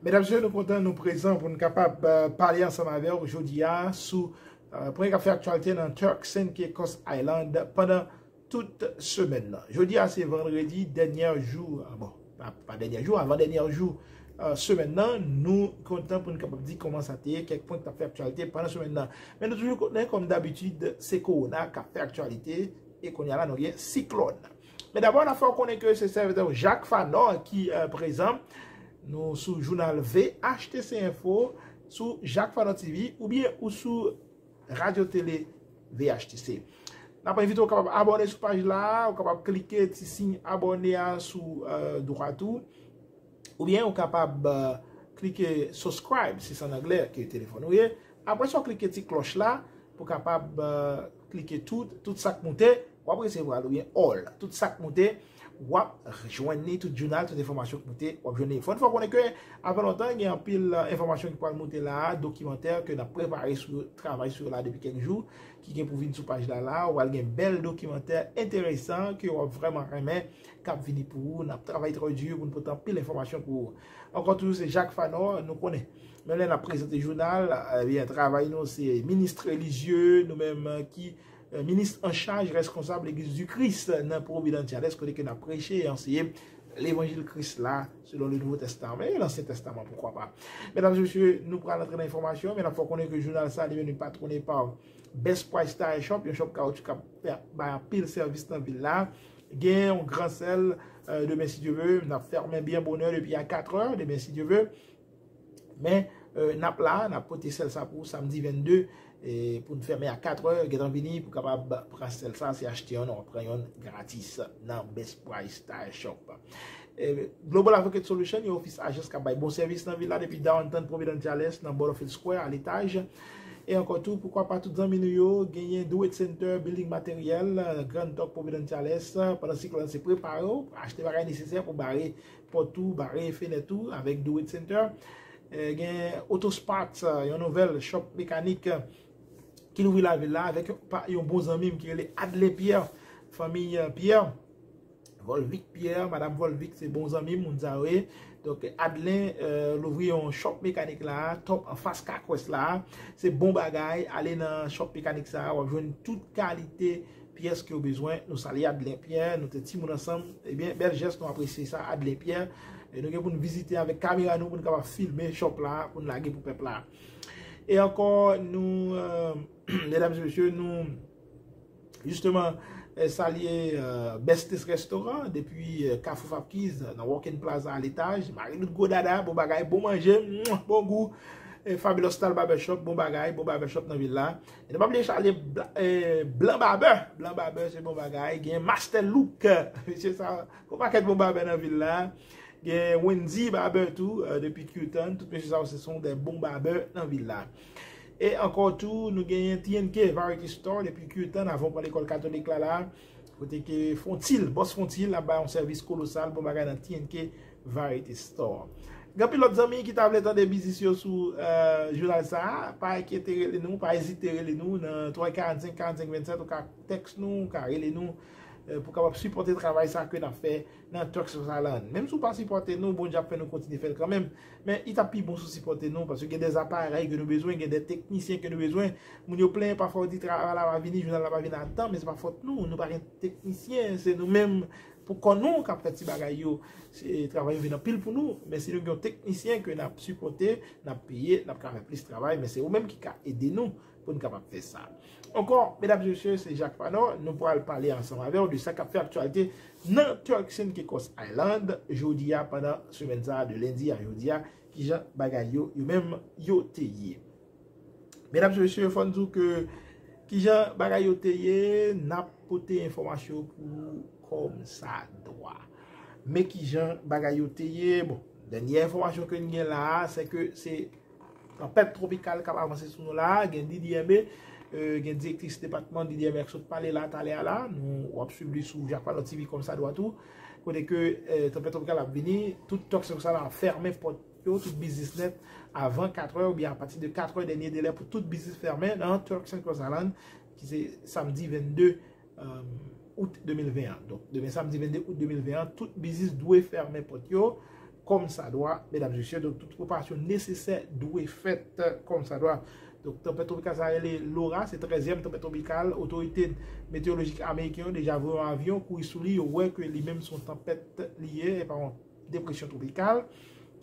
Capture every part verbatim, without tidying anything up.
Medam, mesye, nou kontan nou prezan pou n kapab eh, pale ansanm avè w jodi a sou eh, pwen k ap fè aktyalite nan Turks and Caicos Island pandan tout semèn nan. Jodi a se vandredi, dènyè jou, ah, bon, pa, pa dènyè jou, avan dènyè jou eh, semèn nan, nou kontan pou n kapab di kòman sa te ye, kèk pwen k t ap fè aktyalite pandan semèn nan. Men nou toujou konnen, kòm dabitid, se kowona k ap fè aktyalite, e kounye a la nou gen siklòn. Men dabò, n ap fè w konnen ke se sèvitè w Jacques Fanor ki eh, prezan. Nou sou jounal V H T C Info, sou Jacques Fanor T V, oubyen ou sou Radyo Tele V H T C. N ap envite w kapab abòne sou paj la, ou kapab klike ti siy abòne a sou eh, dwat ou, oubyen ou kapab eh, klike subscribe, si se an anglè ke telefòn ou ye. Apre sa, w klike ti klòch la pou kapab eh, klike tout, tout sa k moute, w ap resevwa l, oubyen all, tout sa k moute, w ap jwenn li, tout jounal, tout enfòmasyon k moute, w ap jwenn li. Fò n fè w konnen ke, avan lontan, gen anpil eh, enfòmasyon ki pral moute la, dokimantè ke n ap prepare sou yo, travay sou yo la depi kèk jou, ki gen pou vin sou paj la la, w pral gen bèl dokimantè enteresan ke w ap vrèman renmen, k ap vini pou ou. N ap travay trè di pou n pote anpil enfòmasyon pou ou. Ankò toujou, se Jacques Fanor, nou konnen. Menm lè n ap prezante jounal, ebyen, travay nou se minis relijye, nou menm eh, ki eh, minis an chaj, reskonsab Legliz di Kris nan Providenciales, kote ke n ap preche e anseye levanjil Kris la, selon le Nouveau Testament e l'Ancien Testament, pourquoi pas. Medam e mesye, nou pral antre nan enfòmasyon, men n ap fè w konnen ke jounal sa, li menm, li patwone pa Best Price Tire Shop, yon shop kawoutchou k ap fè bay anpil sèvis nan vil la. Gen yon gran sèl eh, demen, si Dye ve, n ap fèmen byen bonè depi a katrè demen, si Dye ve. Men eh, n ap la, n ap pote sèl sa pou samdi vennde, eh, pou n fèmen a katrè, gentan vini pou kapab pran sèl sa, se achte yonn, w ap pran yonn gratis nan Best Price Tire Shop. Eh, Global Advocate Solution, yon ofis ajans k ap bay bon sèvis nan vil la depi Downtown Providenciales, nan Butterfield Square, a letaj. E ankò tou, poukwa pa tout zanmi nou yo genyen Do It Center, building materyèl, Grand Dock Providenciales, pandan siklòn se prepare w, achte bagay nesesè pou bare pòt ou, bare fenèt ou avèk Do It Center. Eh, gen Auto Sparts, eh, yon nouvèl shop mekanik eh, ki louvri lavil la avèk yon, pa- yon bon zanmi m ki rele Adlen Pierre, fanmi eh, Pierre. Volvic Pierre, madam Volvic, se bon zanmi m, moun sa yo ye. Donk, Adlen eh, louvri yon shop mekanik la, top anfas Caquest la. Se bon bagay, ale nan shop mekanik sa, w ap jwenn tout kalite pyès ke w bezwen. Nou salye Adlen Pierre, nou te timoun ansanm. Ebyen, bèl jès, nou apresye sa, Adlen Pierre. E nou gen pou n vizite avèk kamera nou, pou n kapab filme shop la, pou n lage pou pèp la. E ankò, nou, eh, medam e mesye, nou, jisteman, eh, salye eh, Bestes Restaurant, depi eh, Kafou Fapkiz, nan Walking Plaza a letaj. Marie-Loude Godada, bon bagay, bon manje, mwah, bon gou. Eh, Fabulous Style Barbershop, bon bagay, bon barbershop nan vil la. E nou pa bliye salye Bla- eh, Blan Babè. Blan Babè, se bon bagay. Gen Master Look. Mesye sa, gon pakèt bon babè nan vil la. Gen Wendy Babè tou, eh, depi Qton. Tout mesye sa yo, se son de bon babè nan vil la. E ankò tou, nou genyen T N K Variety Store depi Qton, avan w pran lekòl katolik la la. Kote ke Fontil, Bòs Fontil, ap bay yon sèvis kolosal, bon bagay nan T N K Variety Store. Gen anpil lòt zanmi ki ta vle tande biznis yo sou eh, jounal sa a, pa enkyete, rele nou, pa ezite rele nou nan twa karannsenk karannsenk vennsèt, ou ka tèks nou, ou ka rele nou eh, pou kapab sipòte travay sa ke n ap fè nan Turks Island. Menm si w pa sipòte nou, Bondye ap fè nou kontinye fè l kanmenm. Men li t ap pi bon si w sipòte nou, paske gen de aparèy ke nou bezwen, gen de teknisyen ke nou bezwen. Moun yo plenyen pafwa, yo di travay la pa vini, jounal la pa vini a tan, men se pa fòt nou, nou pa gen teknisyen, se nou menm pou kò nou k ap fè ti bagay yo. Se, travay yo vin anpil pou nou, men si nou gen yon teknisyen ke n ap sipòte, n ap peye, n ap ka fè plis travay, men se ou menm ki ka ede nou pou n kapab fè sa. Ankò, medam e mesye, se Jacques Fanor, nou pral pale ansanm avè w de sa k ap fè aktyalite nan Turks and Caicos Island jodi a, pandan semèn sa a, de lendi a jodi a, kijan bagay yo, yo menm, yo te ye. Medam e mesye, fò n di w ke kijan bagay yo te ye, n ap pote enfòmasyon pou ou kòmsadwa. Men kijan bagay yo te ye, bon, dènyè enfòmasyon ke n gen la a, se ke se tanpèt twopikal k ap avanse sou nou la a, gen D D M A, eh, gen direktris depatman D D M A k sot pale la talè a la, nou w ap swiv li sou Jacques Fanor T V kòmsadwa tou, kote ke eh, tanpèt twopikal ap vini, tout Turks and Caicos Island ap fèmen pòt yo, tout biznis nèt, avan katrè oubyen apati de katrè dènye delè pou tout biznis fèmen nan Turks and Caicos Island, ki se samdi vennde eh, out de mil ven an. Donk, demen samdi vennde out de mil ven an, tout biznis dwe fèmen pòt yo. kòmsadwa, medam e mesye. Donk, tout preparasyon nesesè dwe fèt kòmsadwa. Donk, tanpèt twopikal sa rele Laura, se trèzyèm tanpèt twopikal. Otorite meteyolojik ameriken yo deja voye yon avyon kouri sou li, yo wè ke li menm se yon tanpèt li ye, e pa yon depresyon twopikal,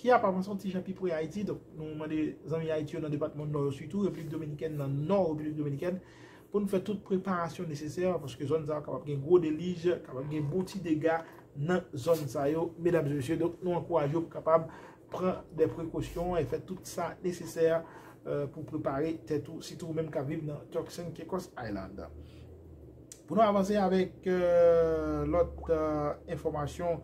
ki aparan se yon ti jan pi pre Ayiti. Donk, nou mande zanmi Ayiti yo nan depatman Nò yo, sitou Repiblik Dominikèn, nan Nò Repiblik Dominikèn, pou nou fè tout preparasyon nesesè, paske zòn sa yo kapab gen gwo delij, kapab gen bon ti dega nan zòn sa yo, medam e mesye. Donk, nou ankouraje w pou kapab pran de prekosyon e fè tout sa nesesè, euh, pou prepare tèt ou, sitou ou menm k ap viv nan Turks and Caicos Island. Pou nou avanse avèk, euh, lòt, euh, enfòmasyon,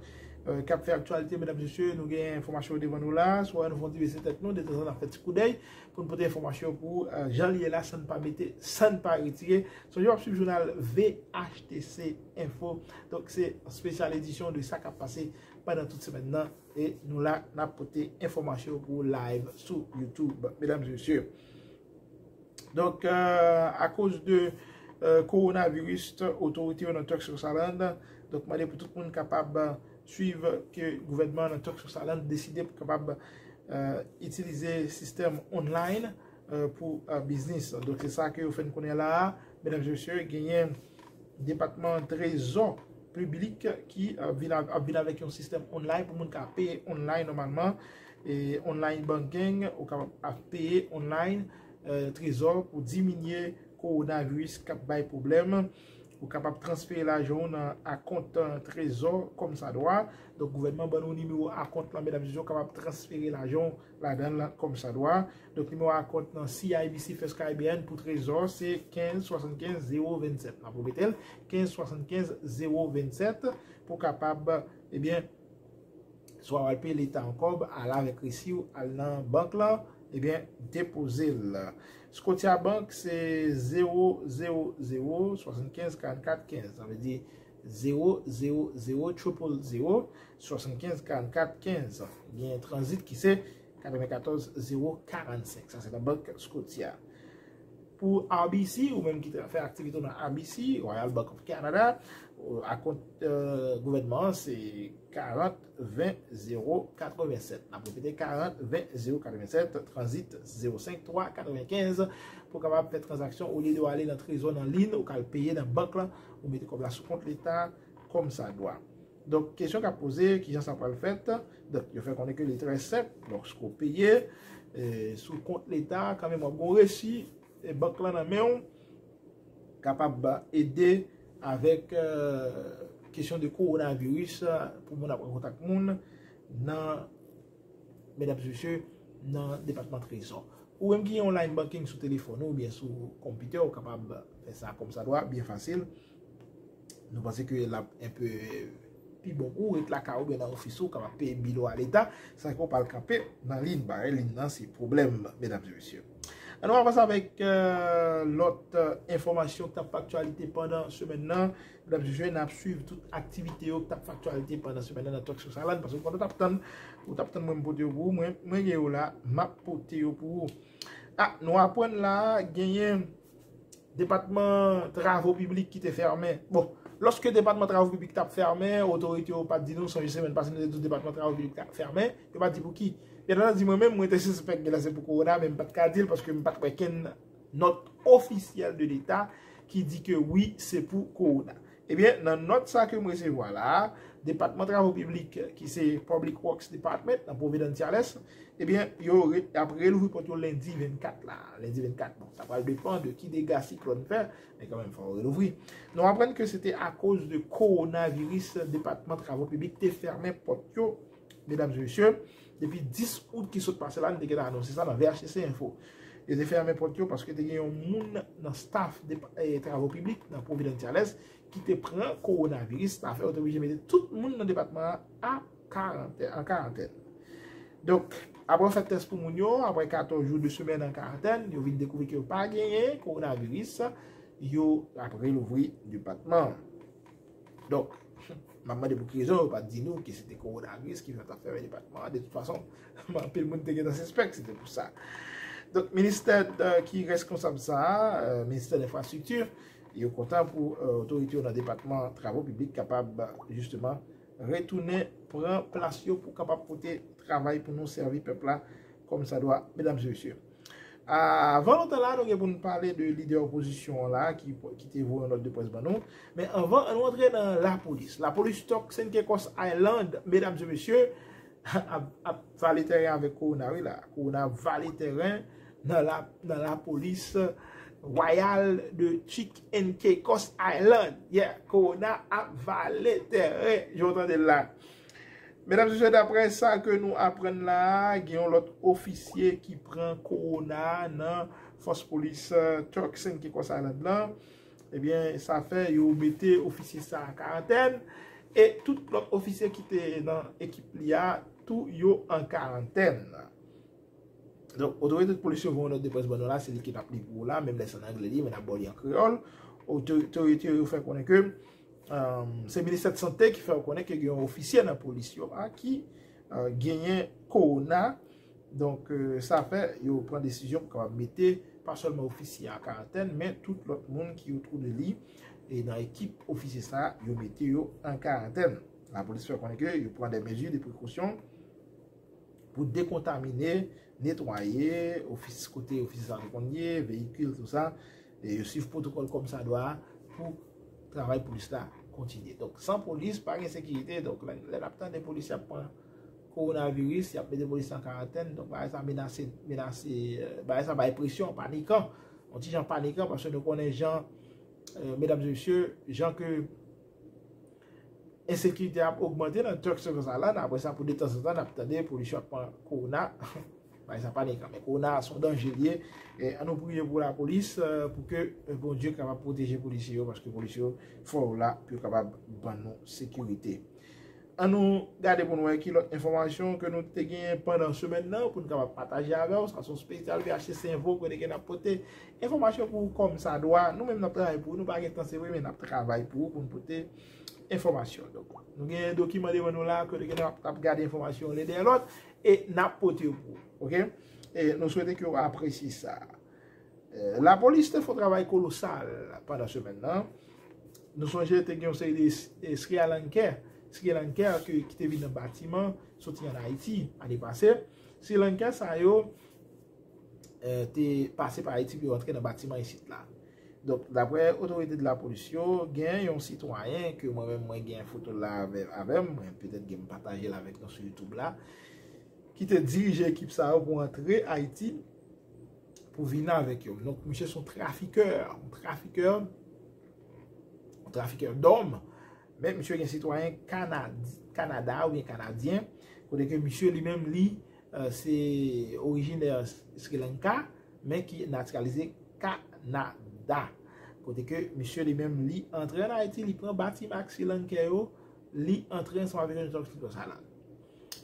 euh, k ap fè aktyalite, medam e mesye, nou gen enfòmasyon yo devan nou la, swa nou fè yon ti bese tèt nou, detanzantan n ap fè ti koudèy pou n pote enfòmasyon pou, euh, jan li ye la, san n pa mete, san n pa retire. Sonje w ap swiv jounal V H T C Info. Donk, se espesyal edisyon de sa k ap pase pandan tout semèn nan. E nou la, n ap pote enfòmasyon pou live sou YouTube, medam e mesye. Donk, euh, akoz de, euh, kowonaviris, otorite yo nan Turks Island, donk, mande pou tout moun kapab, euh, swiv ke gouvènman nan Turks Island deside pou kapab, euh, itilize sistèm online, euh, pou, euh, biznis. Donk, se sa ke yo fè n konnen la a, medam e mesye, genyen depatman trezò piblik ki, euh, vin av-, ap vin avèk yon sistèm online pou moun ka peye online nòmalman. E online banking, ou kapab ap peye online, euh, trezò pou diminye kowonaviris k ap bay pwoblèm. Ou kapab transfere lajan w nan akont, euh, trezò kòmsadwa. Donk, gouvènman ban nou nimewo akont lan, medam e mesye, ou kapab transfere lajan w ladan l kòmsadwa. Donk, nimewo akont nan C I B C First Caribbean pou trezò, se kenz swasannkenz zewo vennsèt. M ap repete l, kenz swasannkenz zewo vennsèt, pou kapab, ebyen, swa w al peye leta yon kòb, al avèk resi w, al nan bank lan, ebyen, depoze l. Scotiabank, se zewo zewo zewo swasannkenz karannkat kenz. Sa vle di zewo zewo zewo triple zero swasannkenz karannkat kenz. Gen Transit ki se katrevenkatòz zewo karannsenk. Sa se nan bank Scotia. Pou R B C, ou menm ki fè aktivite w nan R B C, Royal Bank of Canada, akont, euh, gouvènman an se karant ven zewo katrevennsèt. N ap repete, karant ven zewo katrevennsèt, Transit zewo senk twa katrevenkenz, pou w kapab fè tranzaksyon olye de w ale nan trezò nan liy, ou ka al peye nan bank lan, ou mete kòb la sou kont leta kòmsadwa. Donk, kesyon k ap poze, kijan sa pral fèt? Donk, yo fè konnen ke li trè senp. Lòske w peye, eh, sou kont leta, kanmenm w ap gen yon resi, e bank lan nan men w, kapab ede avèk, eh, kesyon de kowonaviris, eh, pou moun ap pran kontak moun nan, medam e mesye, nan depatman trezò. Ou menm ki gen online banking sou telefòn ou oubyen sou konpitè, ou kapab fè sa kòmsadwa, byen fasil. Nou panse ke l ap enpe pi bon pou ou ret lakay ou oubyen nan ofis ou, kapab peye bil ou a leta, san ke w pa al kanpe nan liy, barè liy nan se pwoblèm, medam e mesye. Ann nou avanse avèk, eh, lòt, eh, enfòmasyon k t ap aktyalite pandan semèn nan. Medam e mesye, n ap swiv tout aktivite yo k t ap fè aktyalite pandan semèn nan nan Turks Island, paske pandan w t ap tann, ou t ap tann mwen m pote yo pou ou, mwen, mwen gen yo la, m ap pote yo pou ou. Ah, nou aprann la, genyen depatman travo piblik ki te fèmen. Bon, lòske depatman travo piblik t ap fèmen, otorite yo pa t di nou, sonje semèn pase nou te di w depatman travo piblik t ap fèmen, yo pa t di pou ki. Byen antandi, mwen menm, mwen te sispèk genlè se pou kowona, men m pa t ka di l paske m pa t wè kenn nòt ofisyèl de leta ki di ke wi, se pou kowona. Ebyen, nan nòt sa ke m resevwa la a, Depatman Travo Piblik, ki se Public Works Department, nan Providenciales, ebyen, yo re-, ap relouvri pòt yo lendi vennkat la. Lendi vennkat, bon, sa pral depann de ki dega siklòn fè, men kanmenm, fò yo relouvri. Nou aprann ke se te akoz de kowonaviris, Depatman Travo Piblik te fèmen pòt yo, medam e mesye, depi dis out ki sot pase la, nou te gentan anonse sa nan V H T C Info. Yo te fèmen pòt yo paske te gen yon moun nan staff de, eh, travo piblik nan Providenciales ki te pran kowonaviris, sa fè yo te oblije mete tout moun nan depatman an a karantèn, an karantèn. Donk, apre yo fè tès pou moun yo, apre katòz jou, de semèn an karantèn, yo vin dekouvri ke yo pa genyen kowonaviris, yo ap relouvri depatman an. Donk, m ap mande pou ki rezon yo pa t di nou ke se te kowonaviris ki fè t ap fèmen depatman an. De tout fason, anpil moun te gentan sispèk se te pou sa. Donk, ministè, euh, ki reskonsab sa a, euh, ministè lenfrastrikti, yo kontan pou, euh, otorite yo nan depatman travo piblik kapab, jisteman, retounen pran plas yo pou kapab pote travay pou nou sèvi pèp la kòm sa dwa, medam e mesye. Avan lontan la, nou gen pou n pale de lidè opozisyon an la ki, ki te voye yon nòt de près ban nou. Men anvan, ann nou antre nan lapolis. Lapolis Turks and Caicos Island, medam e mesye, ap, ap vale tèren avèk kowona, wi la. Kowona ap vale tèren nan la, nan lapolis wayal de Turks and Caicos Island. Yeah, kowona ap vale tèren, jan w tande l la. Medam e mesye, daprè sa ke nou aprann la a, gen yon lòt ofisye ki pran kowona nan fòs polis, eh, Turks and Caicos Island lan. Ebyen, sa fè yo mete ofisye sa a an karantèn. E tout lòt ofisye ki te nan ekip li a, tou yo an karantèn. Donk, otorite polis yo voye yon nòt de près ban nou la, se li ki t ap li pou ou la, menm lè se an anglè li, men n ap ba w li an kreyòl. Otorite yo fè konnen ke, um, se ministè de sante ki fè yo konnen ke gen yon ofisye nan polis yo a ki, uh, genyen kowona. Donk, uh, sa fè yo pran desizyon pou kapab mete pa sèlman ofisye a an karantèn, men tout lòt moun ki otou de li e nan ekip ofisye sa a, yo mete yo an karantèn. Lapolis fè konnen ke yo pran de mezi de prekosyon pou dekontamine, netwaye ofis, kote ofis sa te konn ye, veyikil, tou sa. E yo swiv pwotokòl kòm sa dwa pou travay polis la kontinye. Donk, san polis, pa gen sekirite. Donk, lè, lè n ap tande polis ap pran kowonaviris, y ap mete polis an karantèn. Donk, bagay sa menase, menase, eh, bagay sa bay presyon, panikan. Yon ti jan panikan, paske nou konnen jan, eh, medam e mesye, jan ke ensekirite ap ogmante nan Turks and Caicos Island. Apre sa, pou detanzantan, n ap tande polis yo ap pran kowona. Bagay sa pa nik, men kowona a se yon danje li ye. E ann nou priye pou lapolis, eh, pou ke, eh, Bondye kapab pwoteje polisye yo, paske polisye yo fò yo la pou yo kapab ban nou sekirite. Ann nou gade pou n wè ki lòt enfòmasyon ke nou te genyen pandan semèn nan pou n kapab pataje avè w. Sa se yon espesyal V H C Senvo kote ke n ap pote enfòmasyon pou ou kòm sa dwa. Nou menm n ap travay pou ou, nou pa gen tan se vre, men n ap travay pou ou pou n pote enfòmasyon. Donk, nou gen dokiman devan nou la, kote ke n ap, ap gade enfòmasyon youn dèyè lòt, e n ap pote yo pou ou, oke? E nou swete ke w apresye sa. Eh, lapolis te fè yon travay kolosal pandan semèn nan. Nou sonje te gen yon seri de S-, eh, Sri Lankè, Sri Lankè ke, ki te vin nan batiman, soti ann Ayiti, ane pase. Sri Lankè sa yo, eh, te pase pa Ayiti pou yo antre nan batiman isit la. Donk, daprè otorite de lapolis yo, gen yon sitwayen ke mwen menm mwen gen foto l la avè, avè m, mwen petèt gen m pataje l avèk nou sou YouTube la, ki te dirije ekip sa yo pou antre Ayiti pou vin avèk yo. Donk, misye se yon trafikè, yon trafikè, yon trafikè dòm. Men misye gen sitwayen Kanad-, Kanada oubyen Kanadyen, kote ke misye li menm li, eh, se orijinè Sri Lanka, men ki natiralize Kanada. Kote ke misye li menm li antre ann Ayiti, li pran batiman ak Sri Lankè yo, li antre ansanm avèk yo nan Turks and Caicos Island.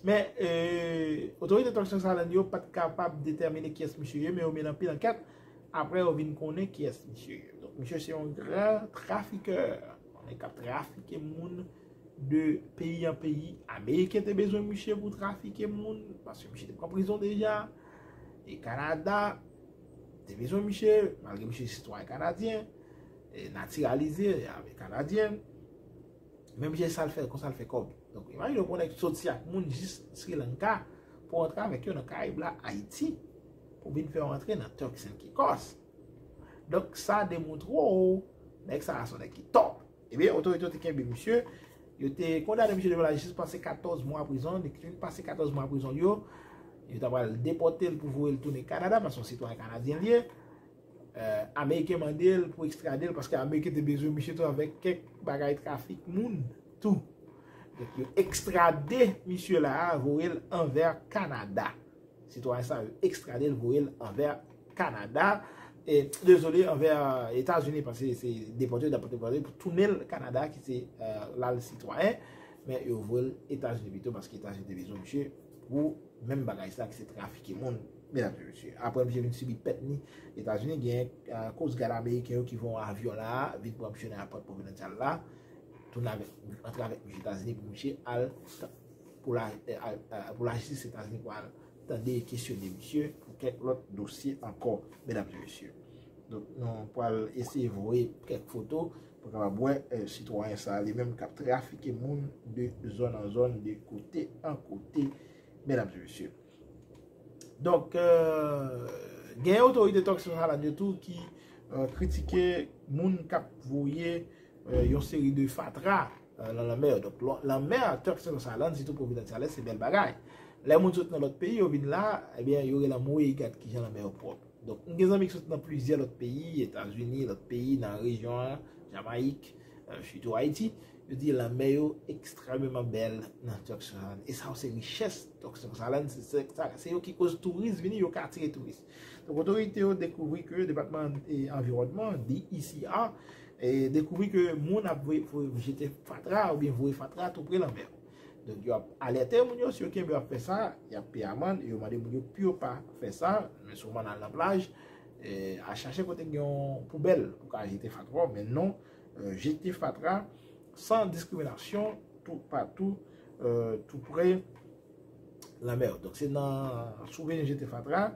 Men, eh, otorite Turks and Caicos Island yo pa t kapab detèmine kiyès misye ye, men yo mennen anpil ankèt. Apre, yo vin konnen kiyès misye ye. Donk, misye se yon gran trafikè. Yon nèg k ap trafike moun de peyi an peyi. Ameriken te bezwen misye pou trafike moun, paske misye te pran prizon deja. E Kanada te bezwen misye, malgre misye se sitwayen kanadyen, e natiralize avèk kanadyen. Men misye sa l fè, konsa l fè kòb. Donk, imajine w pou nèg soti ak moun jis Sri Lanka pou antre avèk yo nan Karayib la, Ayiti, pou vin fè yo antre nan Turks and Caicos. Donk, sa demontre w, nèg sa a se yon nèg ki top. Ebyen, otorite yo te kenbe misye, yo te kondane misye devan lajistis pase katòz mwa prizon, li fin pase katòz mwa prizon yo, yo ta pral depòte l pou voye l tounen Kanada, paske se yon sitwayen kanadyen li ye. Eh, Ameriken mande l pou ekstrade l, paske Ameriken te bezwen misye tou avèk kèk bagay trafik moun tou. Donk, yo ekstrade misye la a, voye l anvè Kanada. Sitwayen sa yo ekstrade l, voye l anvè Kanada. E, dezole, anvè Etazini, paske se depòte, depòte, depòte, pou tounen l Kanada, ki se, eh, la l sitwayen. Men yo voye l Etazini pito, paske Etazini te bezwen misye pou menm bagay sa ki se trafike moun, medam e mesye. Apre misye vin sibi pèt ni Etazini, gen, eh, Coast Guard ameriken yo ki voye yon avyon la, vin pran misye nan èpòt pwovidansyal la, tounen avèk, antre avèk misye Etazini pou misye al, pou la, eh, al, eh, pou lajistis Etazini pou al tande e kesyone misye pou kèk lòt dosye ankò, medam e mesye. Donk, nou pral eseye voye kèk foto pou kapab wè, eh, sitwayen sa li menm k ap trafike moun de zòn an zòn, de kote an kote, medam e mesye. Donk, eh, gen otorite Turks and Caicos Islands yo tou ki, eh, kritike moun k ap voye, eh, yon seri de fatra, eh, nan lanmè yo. Donk, lanmè Turks and Caicos Islands, sitou Providence Island, se bèl bagay. Lè moun sot nan lòt peyi, yo vin la, ebyen, yo rele anmwey, gad kijan lanmè yo pwòp. Donk, m gen zanmi ki sot nan plizyè lòt peyi, Etazini, lòt peyi, nan rejyon an, Jamayik, eh, sitou Ayiti, yo di lanmè yo ekstrèmeman bèl nan Turks and Caicos Islands. E sa yo se richès Turks and Caicos Islands, se, se, sa, se yo ki koz touris vini, yo ka atire touris. Donk, otorite yo dekouvri ke depatman, eh, anviwònman, D E C R, eh, dekouvri ke moun ap voye, voye jete fatra oubyen voye fatra tou pre lanmè. Donk, yo ap alète moun yo, si yo kenbe yo ap fè sa, y ap peye amann, e yo mande moun yo pou yo pa fè sa, men sèlman al nan plaj, eh, al chache kote gen yon poubèl pou ka jete fatra w, men non, eh, jete fatra san diskriminasyon toupatou, eh, tou pre lanmè. Donk, se nan, si w vin jete fatra,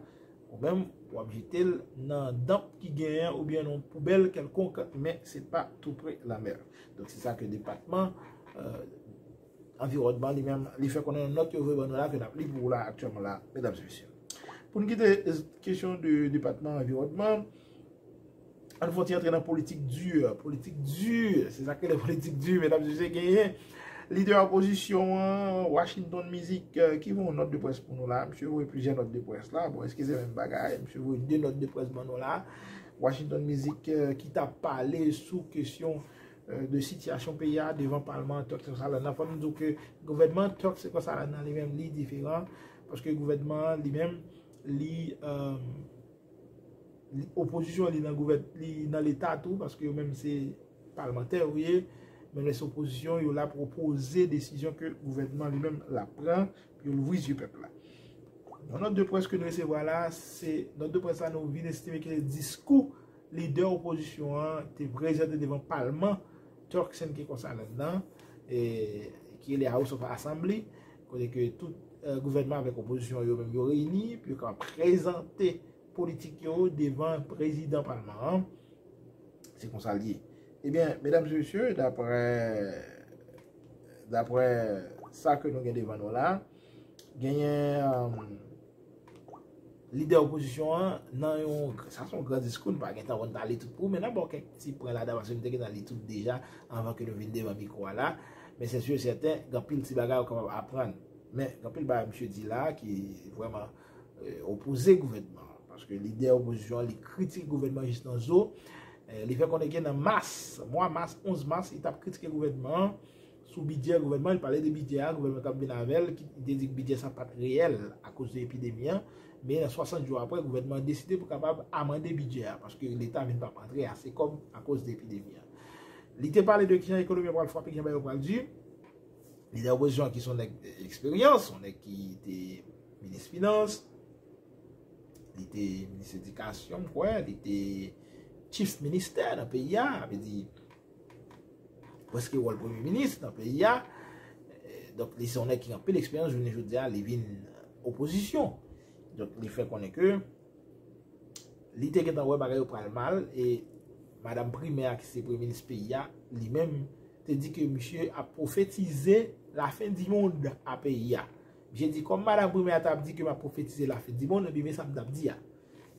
ou menm, w ap jete l nan danp ki genyen oubyen nan yon poubèl kèlkonk, men se pa tou pre lanmè. Donk, se sa ke depatman, eh, anviwònman li menm, li fè konnen nan nòt yo voye ban nou la, ke n ap li pou ou la aktyèlman la, medam e mesye. Pou n kite, eh, kesyon de depatman anviwònman, ann fon ti antre nan politik di. Politik di, se sa k rele politik di, medam e mesye, genyen lidè opozisyon an, Washington Mizik, eh, ki voye yon nòt de près pou nou la. Misye voye plizyè nòt de près la. Bon, èske se menm bagay? Misye voye de nòt de près ban nou la. Washington Mizik, eh, ki t ap pale sou kesyon, eh, de sitiyasyon peyi a devan palman Turks and Caicos Islands. Fò nou di w ke gouvènman Turks and Caicos Islands nan li menm, li diferan, paske gouvènman an li menm, li, eh, li, opozisyon li nan gouvèn-, li nan leta tou, paske yo menm se palmantè yo ye, men lè se opozisyon, yo la pou opoze desizyon ke gouvènman li menm l ap pran, pou yo louvri zye pèp la. Nan nòt de près ke nou resevwa la, se nòt de près la nou vin estime ke se diskou lidè opozisyon an te prezante devan palman Turks and Caicos Islands nan, e, ki rele House of Assembly, kote ke tout, eh, gouvènman avèk opozisyon yo menm yo reyini, pou yo kapab prezante politik yo devan prezidan palman an. Se konsa l ye. Ebyen, medam e mesye, daprè, daprè sa ke nou gen devan nou la, genyen, eh, lidè opozisyon an nan yon, sa se yon gran diskou, nou pa gen tan pou n ta li tout pou ou, men n ap ba w kèk ti pwen ladan, paske nou te gentan li tout deja anvan ke nou vin devan mikwo a la. Men se si e sèten, gen anpil ti bagay ou kapab aprann. Men, gen anpil bagay misye di la ki vrèman, eh, opoze gouvènman an. Paske lidè opozisyon an, li kritike gouvènman jis nan zo. Eh, li fè konnen ke nan mas, mwa mas, onz mas, li t ap kritike gouvènman an sou bidjè gouvènman, li pale de bidjè a, gouvènman t ap vin avè l, ki, li te di ke bidjè sa pa t reyèl akoz de epidemi an. Men nan swasant jou apre, gouvènman an deside pou kapab amande bidjè a, paske leta vin p ap antre ase kòb akoz de epidemi an. Li te pale de kijan ekonomi an pral frape, kijan bagay yo pral di. Lidè opozisyon an ki se yon nèg eksperyans, yon nèg ki te minis finans, li te minis edikasyon, m kwè, li te chief minister nan peyi a, sa vle di prèske wòl premye minis nan peyi a. Eh, donk, li se yon nèg ki gen anpil eksperyans, jounen jodi a, li vin opozisyon. Donk, li fè konnen ke li te gentan wè bagay yo pral mal, e madanm Prime a, ki se premye minis peyi a, li menm te di ke misye ap pwofetize lafen di mond a peyi a. Misye di, kòm madanm Prime a t ap di ke m ap pwofetize lafen di mond, ebyen, men sa m t ap di a.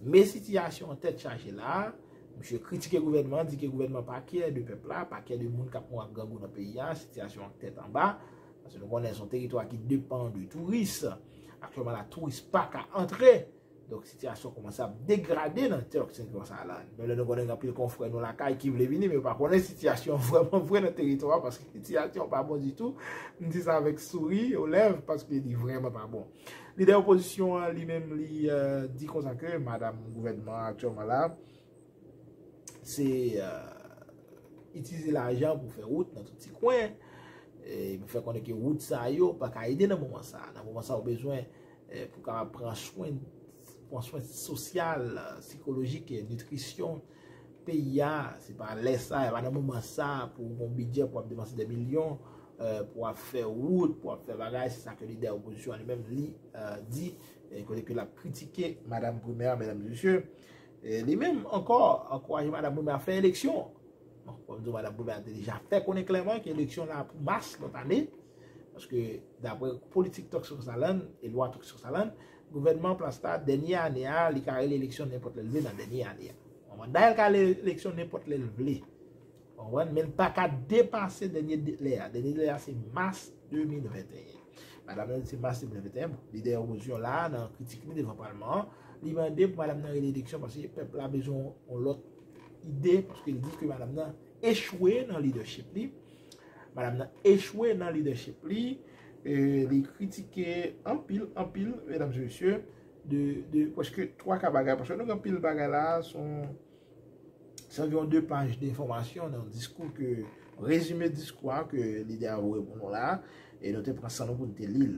Men sitiyasyon an tèt chaje la, misye kritike gouvènman, di ke gouvènman pa kyè de pèp la, pa kyè de moun k ap mouri ak grangou nan peyi a, sitiyasyon an tèt anba, paske nou konnen se yon teritwa ki depann de touris. Aktyèlman la, touris pa ka antre. Donk, sitiyasyon kòmanse ap degrade nan Turks and Caicos Islands. Men lè nou konnen gen anpil konfrè nou lakay ki vle vini, men yo pa konnen sitiyasyon an vrèman vre nan teritwa a, paske sitiyasyon an pa bon ditou. M di sa avèk souri o lèv, paske li vrèman pa bon. Lidè opozisyon an, li menm, li, eh, di konsa ke madanm gouvènman an aktyèlman la, se, eh, itilize lajan pou fè wout nan tout ti kwen, e pou fè konnen ke wout sa yo pa ka ede nan moman sa. Nan moman sa, ou bezwen, eh, pou kapab pran swen, pran swen sosyal, sikolojik, e nitrisyon peyi a. Se pa lè sa, e pa nan moman sa pou yon bidjè pou ap depanse de milyon, eh, pou ap fè wout, pou ap fè bagay. Se sa ke lidè opozisyon an li menm, li, eh, di, e kote ke l ap kritike madanm Prime a, medam e mesye. E li menm ankò ankouraje madanm Prime a fè eleksyon. Kòm di w, madanm premyè a te deja fè konnen klèman ke eleksyon la pou mas lòt ane. Paske, daprè politik Tòksou Salann e lwa Tòksou Salann, gouvènman an plas la, dènye ane a, li ka rele eleksyon nenpòt lè l vle nan dènye ane a. Konprann? Dayè, l ka rele eleksyon nenpòt lè l vle. Konprann? Men l pa ka depase dènye delè a. Dènye delè a, se mas de mil venteyen. Madanm nan di se mas de mil venteyen. Bon, lidè opozisyon la, nan kritik li devan palman an, li mande pou madanm nan rele eleksyon paske pèp la bezwen yon lòt ide, paske l di ke madanm nan echwe nan lidèchip li. Madanm nan echwe nan lidèchip li. E, li kritike anpil, anpil, medam e mesye, de, de prèske twa ka bagay. Paske nou gen anpil bagay la, se yon, se anviwon de paj de enfòmasyon nan diskou ke, rezime diskou a ke lidè a voye pou nou la, e nou te pran san nou pou nou te li l.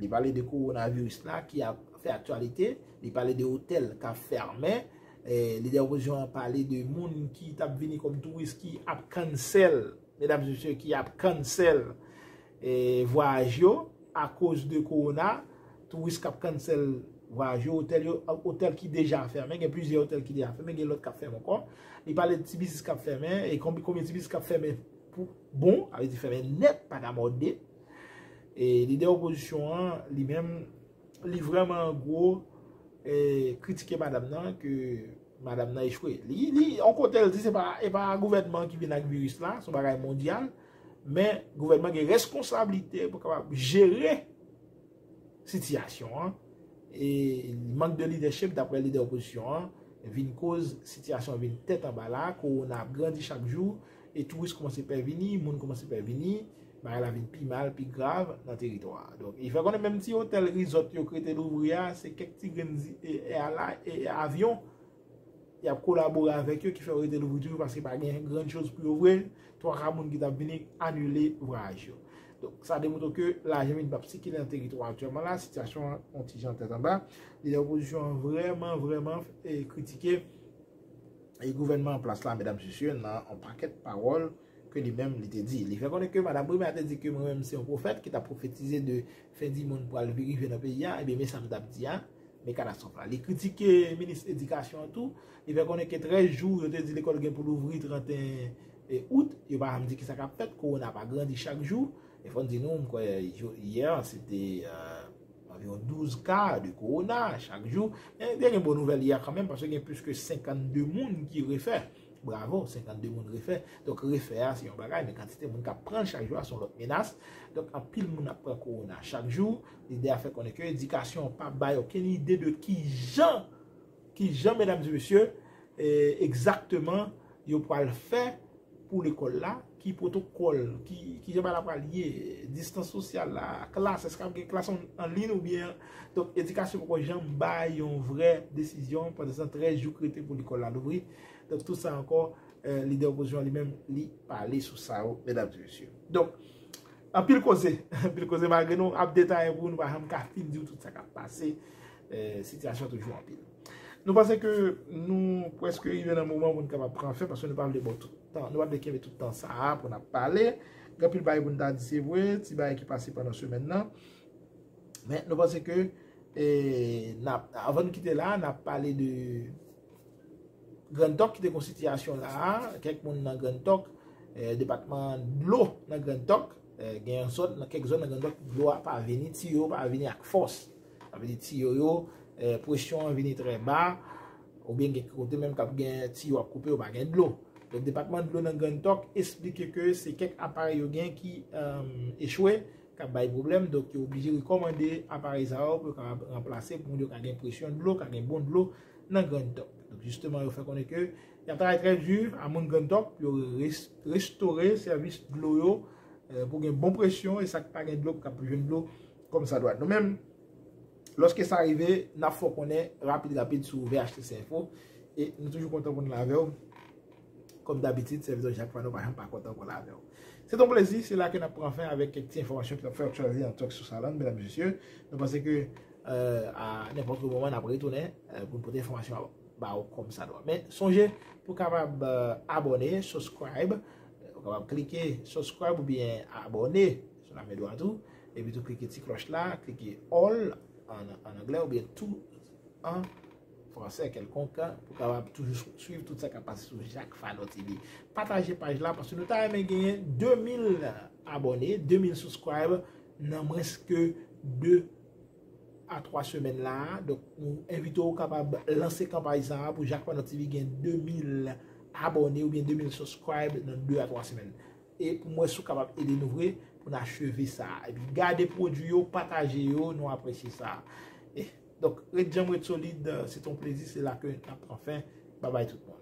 Li pale de kowonaviris la ki ap fè aktyalite, li pale de otèl k ap fèmen, e, lidè opozisyon an pale de moun ki t ap vini kòm touris ki ap cancel, medam e mesye, ki ap cancel, e, vwayaj yo akoz de kowona, touris k ap cancel vwayaj yo, otèl yo, otèl ki deja fèmen, gen plizyè otèl ki deja fèmen, gen lòt k ap fèmen ankò. Li pale de ti biznis k ap fèmen, e konbi-, konbyen ti biznis k ap fèmen pou bon, sa vle di fèmen nèt, pa ka mòde. E lidè opozisyon an, li menm, li vrèman an gwo, e, kritike madanm nan, ke madanm nan echwe. Li, li, yon kote, l di se pa, e pa gouvènman ki vin ak viris la, se yon bagay mondyal, men gouvènman gen reskonsablite pou kapab jere sitiyasyon an. E mank de lidèchip, daprè lidè opozisyon an, vin koz sitiyasyon an vin tèt anba la, kowona ap grandi chak jou, e touris kòmanse pè vini, moun kòmanse pè vini, bagay la vin pi mal, pi grav nan teritwa a. Donk, li fè konnen menm ti otèl, rizòt yo ki rete louvri a, se kèk ti grenn zi-, e, e, ala-, e, avyon y ap kolabore avèk yo ki fè yo rete louvri toujou, paske pa gen grann choz pou yo vre. Twa ka moun ki t ap vini anile vwayaj yo. Donk, sa demontre ke lajan vin p ap sikile nan teritwa aktyèlman la, sitiyasyon an yon ti jan tèt anba. Lidè opozisyon an vrèman, vrèman, e, kritike e gouvènman an plas la, medam e mesye, nan yon pakèt pawòl ke li menm li te di. Li fè konnen ke madanm premyè a te di ke mwen menm se yon pwofèt ki t ap pwofetize de fen di monn pral rive nan peyi a, ebyen, men sa m t ap di a, men katastwòf la. Li kritike minis edikasyon an tou. Li fè konnen ke trèz jou, yo te di lekòl gen pou louvri trannteyen out, yo pa janm di kisa k ap fèt, kowona pa grandi chak jou. E fò n di nou, m kwè, yo-, yè, se te, e, anviwon douz ka de kowona chak jou. Men te gen bon nouvèl yè kanmenm, paske gen plis ke senkannde moun ki refè. Bravo, senkannde moun refè. Donk, refè a, se yon bagay, men kantite moun k ap pran l chak jou a, se yon lòt menas. Donk, anpil moun ap pran kowona chak jou. Lidè a fè konnen ke edikasyon an pa bay okenn ide de kijan, kijan, medam e mesye, e, egzakteman yo pral fè pou lekòl la, ki pwotokòl, ki, kijan bagay la pral ye, distans sosyal la, klas, èske ap gen klas an, an liy oubyen, donk, edikasyon poko janm bay yon vrè desizyon pandan trèz jou ki rete pou lekòl la louvri. Donk, tout sa ankò, e, lidè opozisyon an li menm, li pale sou sa yo, medam e mesye. Donk, anpil koze, anpil koze, malgre nou ap detaye pou nou pa janm ka fin di w tout sa k ap pase, e, sitiyasyon toujou anpil. Nou panse ke nou prèske rive nan moman pou nou kapab pran fen, paske nou pa vle ba w tout tan, nou pa vle kenbe tout tan sa a pou n ap pale. Gen anpil bagay pou n ta di, se vre, ti bagay ki pase pandan semèn nan. Men nou panse ke, e, n ap, anvan nou kite la, n ap pale de Grand Tòk ki te gon sitiyasyon la a, kèk moun nan Grand Tòk, e, depatman dlo nan Grand Tòk, e, gen yon zòn, nan kèk zòn nan Grand Tòk, dlo a pa vini, tiyo pa vini ak fòs. Sa vle di tiyo yo, e, presyon an vini trè ba, oubyen gen kote menm k ap gen tiyo ap koupe, yo pa gen dlo. Donk, depatman dlo nan Grand Tòk esplike ke se kèk aparèy yo gen ki, e, echwe, k ap bay pwoblèm. Donk, yo oblije rekòmande aparèy sa yo pou yo kapab ranplase, pou moun yo ka gen presyon dlo, ka gen bon dlo nan Grand Tòk. Donk, jisteman, yo fè konnen ke y ap travay trè di a moun Grand Tòk pou yo res-, restore sèvis dlo yo, e, pou gen bon presyon, e sa k pa gen dlo, pou kapab jwenn dlo kòmsadwa. Nou menm, lòske sa rive, n ap fè w konnen rapid, rapid sou V H T C Info. E nou toujou kontan pou n la avè w. Kòm dabitid, sèvitè Jacques Fano pa janm pa kontan pou l avè w. Se t on plezi, se la ke n ap pran fen avèk kèk ti enfòmasyon ki t ap fè aktyalite nan Tòksou Salann, medam e mesye. Nou panse ke, e, a nenpòt moman, n ap retounen, e, pou n pote enfòmasyon ba w kòmsadwa. Men sonje, pou w kapab, e, abòne, subscribe, e, ou kapab klike subscribe oubyen abòne sou lamen dwat ou, epi tou klike ti klòch la, klike all an, an anglè oubyen tout an fransè kèlkonk, pou kapab toujou swiv tout sa k ap pase sou Jacques Fano T V. Pataje paj la, paske nou ta renmen genyen de mil abòne, de mil subscribe nan mwens ke de a twa semèn la. Donk, nou envite w kapab lanse kanpay sa a pou Jacques Fano T V gen de mil abòne oubyen de mil subscribe nan de a twa semèn. E pou m wè si w kapab ede nou vre pou n acheve sa. Epi gade pwodui yo, pataje yo, nou apresye sa. E, donk, ret djanm, ret solid, se t on plezi, se la ke n ap pran fen. Babay tout moun.